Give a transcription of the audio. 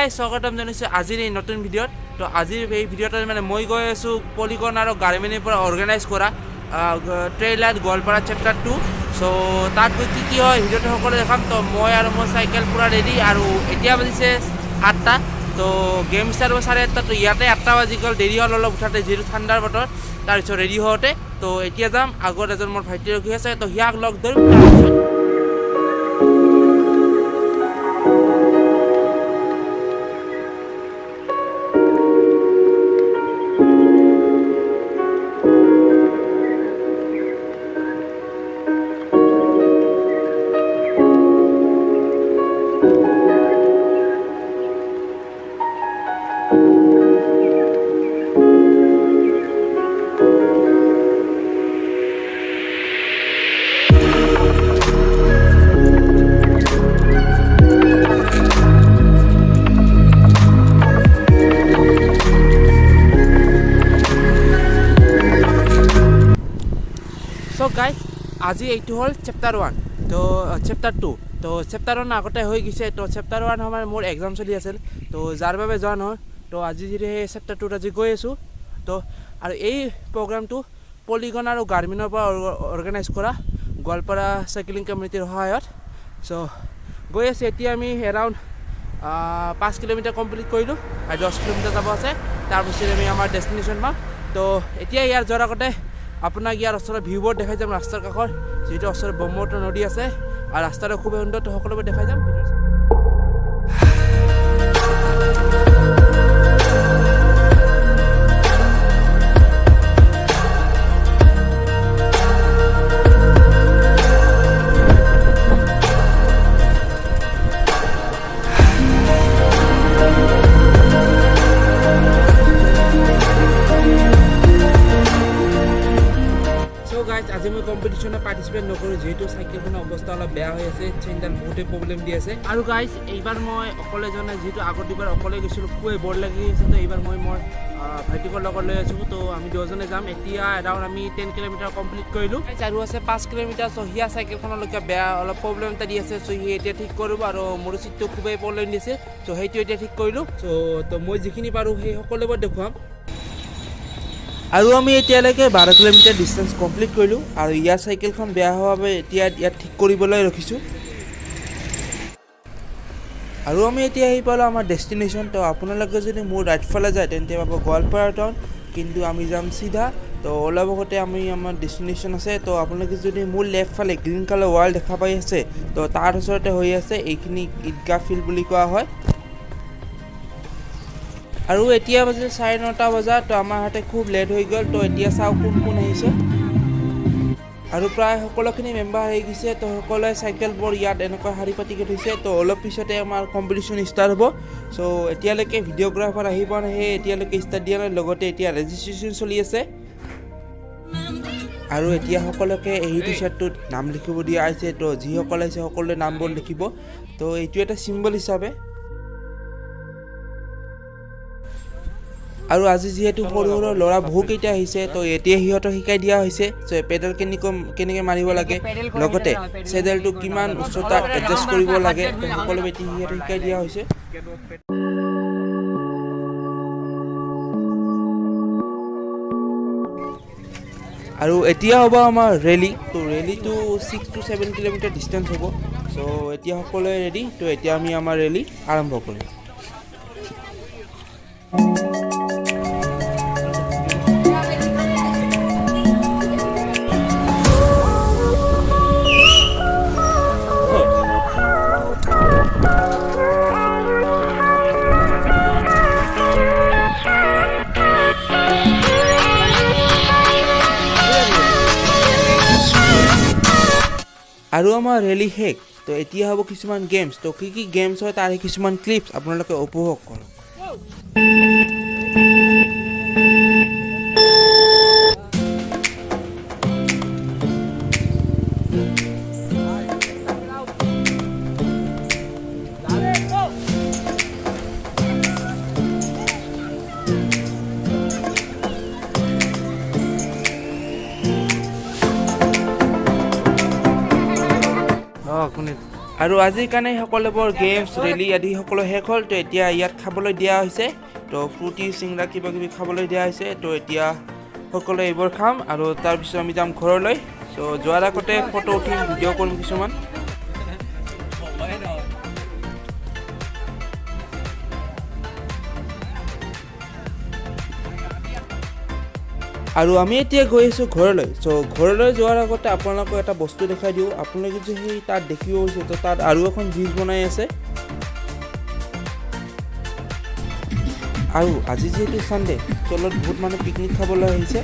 Guys, স্বাগতম জনাইছোঁ আজিৰ এই নতুন ভিডিঅ'ত। তো আজিৰ এই ভিডিঅ'টোত মানে মই গৈ আছোঁ পলিগন আৰু গাৰ্মিনৰ পৰা অৰ্গেনাইজ কৰা ট্ৰেইল ৰাইড গোৱালপাৰা চেপ্টাৰ 2। চ' তাত গৈ কি কি হয়, ভিডিঅ'টো সকলোৱে দেখাম। তো মই আৰু মোৰ চাইকেল পূৰা ৰেডি আৰু এতিয়া বাজিছে 8টা। তো গেম ষ্টাৰ্ট হ'ব 8:30। তো ইয়াতে 8টা বাজি গ'ল। দেৰি হ'ল অলপ উঠাতে, যিহেতু ঠাণ্ডাৰ বতৰ। তাৰপিছত ৰেডি হওঁতে। তো এতিয়া যাম। আগত এজন মোৰ ভাইটি ৰখি আছে, তো সিয়াক লগ ধৰিম তাৰপিছত। চ' গাইজ, আজি এইটো হ'ল চেপ্টাৰ 1, তো চেপ্টাৰ 2। তো চেপ্টাৰ 1 আগতে হৈ গৈছে। তো চেপ্টাৰ 1 সময়ত মোৰ এক্সাম চলি আছিল, তো যাৰ বাবে যোৱা নহ'ল। তো আজি যিটো সেই চেপ্টাৰ 2ত আজি গৈ আছোঁ। তো আৰু এই প্ৰগ্ৰামটো পলিগন আৰু গাৰ্মিনৰ পৰা অৰ্গেনাইজ কৰা, গোৱালপাৰা চাইক্লিং কমিউনিটিৰ সহায়ত। চ' গৈ আছোঁ। এতিয়া আমি এৰাউণ্ড 5 কিলোমিটাৰ কমপ্লিট কৰিলোঁ আৰু 10 কিলোমিটাৰ যাব আছে। তাৰপিছত আমি আমাৰ ডেষ্টিনেশ্যন পাম। তো এতিয়া ইয়াৰ যোৱাৰ আগতে আপোনাক ইয়াৰ ওচৰৰ ভিউবোৰ দেখাই যাম, ৰাস্তাৰ কাষৰ, যিহেতু ওচৰত ব্ৰহ্মপুত্ৰ নদী আছে আৰু ৰাস্তাটো খুবেই সুন্দৰ। তো সকলোবোৰ দেখাই যাম। চ' গাইজ, আজি মই কম্পিটিশ্যনত পাৰ্টিচিপেট নকৰোঁ, যিহেতু চাইকেলখনৰ অৱস্থা অলপ বেয়া হৈ আছে, চেইনডাল বহুতেই প্ৰব্লেম দি আছে। আৰু গাইজ, এইবাৰ মই অকলে যোৱা নাই, যিহেতু আগত দুবাৰ অকলে গৈছিলোঁ, খুবেই বৰ লাগি আছে। তো এইবাৰ মই মোৰ ভাইটিকৰ লগত লৈ আছোঁ। তো আমি দুজনে যাম। এতিয়া এৰাউণ্ড আমি 10 কিলোমিটাৰ কমপ্লিট কৰিলোঁ আৰু আছে 5 কিলোমিটাৰ। চ' সিয়া চাইকেলখনলৈকে বেয়া অলপ প্ৰব্লেম এটা দি আছে, চ' সি এতিয়া ঠিক কৰিব। আৰু মোৰ চিটটো খুবেই প্ৰব্লেম দিছে, চ' সেইটো এতিয়া ঠিক কৰিলোঁ। চ' তো মই যিখিনি পাৰোঁ, সেই সকলোবোৰ দেখুৱাম। আৰু আমি এতিয়ালৈকে 12 কিলোমিটাৰ ডিষ্টেঞ্চ কমপ্লিট কৰিলোঁ আৰু ইয়াৰ চাইকেলখন বেয়া হোৱাৰ বাবে এতিয়া ইয়াত ঠিক কৰিবলৈ ৰখিছোঁ। আৰু আমি এতিয়া আহি পালোঁ আমাৰ ডেষ্টিনেশ্যন। তো আপোনালোকে যদি মোৰ ৰাইট ফালে যায়, তেন্তে পাব গোৱালপাৰা টাউন, কিন্তু আমি যাম চিধা। তো অলপ আগতে আমি আমাৰ ডেষ্টিনেশ্যন আছে। তো আপোনালোকে যদি মোৰ লেফ্ট ফালে গ্ৰীণ কালাৰ ৱাল দেখা পাই আছে, তো তাৰ ওচৰতে হৈ আছে। এইখিনি ঈদগাহ ফিল্ড বুলি কোৱা হয়। আৰু এতিয়া বাজে 9:30 বজাত। তো আমাৰ হাতে খুব লেট হৈ গ'ল। তো এতিয়া চাওঁ কোন কোন আহিছে। আৰু প্ৰায় সকলোখিনি মেম্বাৰ আহি গৈছে। তো সকলোৱে চাইকেলবোৰ ইয়াত এনেকৈ শাৰী পাতিকৈ থৈছে। তো অলপ পিছতে আমাৰ কম্পিটিশ্যন ষ্টাৰ্ট হ'ব। চ' এতিয়ালৈকে ভিডিঅ'গ্ৰাফাৰ আহি পোৱা নাই, সেয়ে এতিয়ালৈকে ষ্টাৰ্ট দিয়া নাই। লগতে এতিয়া ৰেজিষ্ট্ৰেশ্যন চলি আছে আৰু এতিয়া সকলোকে এই টি চাৰ্টটোত নাম লিখিব দিয়া হৈছে। তো যিসকল আহিছে, সকলোৱে নামবোৰ লিখিব। তো এইটো এটা চিম্বল হিচাপে। আৰু আজি যিহেতু সৰু সৰু ল'ৰা বহুকেইটা আহিছে, তো এতিয়া সিহঁতক শিকাই দিয়া হৈছে যে পেডেল কেনেকৈ কেনেকৈ মাৰিব লাগে, লগতে চেডেলটো কিমান উচ্চতাত এডজাষ্ট কৰিব লাগে। তো সকলো এতিয়া সিহঁতক শিকাই দিয়া হৈছে। আৰু এতিয়া হ'ব আমাৰ ৰেলী। তো ৰেলীটো 6 টু 7 কিলোমিটাৰ ডিষ্টেঞ্চ হ'ব। চ' এতিয়া সকলোৱে ৰেডি। তো এতিয়া আমি আমাৰ ৰেলী আৰম্ভ কৰিম। আৰু আমাৰ ৰেলী শেষ। তো এতিয়া হ'ব কিছুমান গেমছ। তো কি কি গেমছ হয়, তাৰে কিছুমান ক্লিপছ আপোনালোকে উপভোগ কৰক। কোনে? আৰু আজিৰ কাৰণে সকলোবোৰ গেমছ, ৰেলী আদি সকলো শেষ হ'ল। তো এতিয়া ইয়াত খাবলৈ দিয়া হৈছে। তো ফ্ৰুটি, চিংৰা কিবা কিবি খাবলৈ দিয়া হৈছে। তো এতিয়া সকলোৱে এইবোৰ খাম আৰু তাৰপিছত আমি যাম ঘৰলৈ। চ' যোৱাৰ আগতে ফটো উঠিম, ভিডিঅ' কৰিম কিছুমান। আৰু আমি এতিয়া গৈ আছোঁ ঘৰলৈ। চ' ঘৰলৈ যোৱাৰ আগতে আপোনালোকক এটা বস্তু দেখাই দিওঁ। আপোনালোকে যে সেই তাত দেখিব গৈছে, তো তাত আৰু এখন ব্ৰিজ বনাই আছে। আৰু আজি যিহেতু ছানডে, তলত বহুত মানুহ পিকনিক খাবলৈ আহিছে।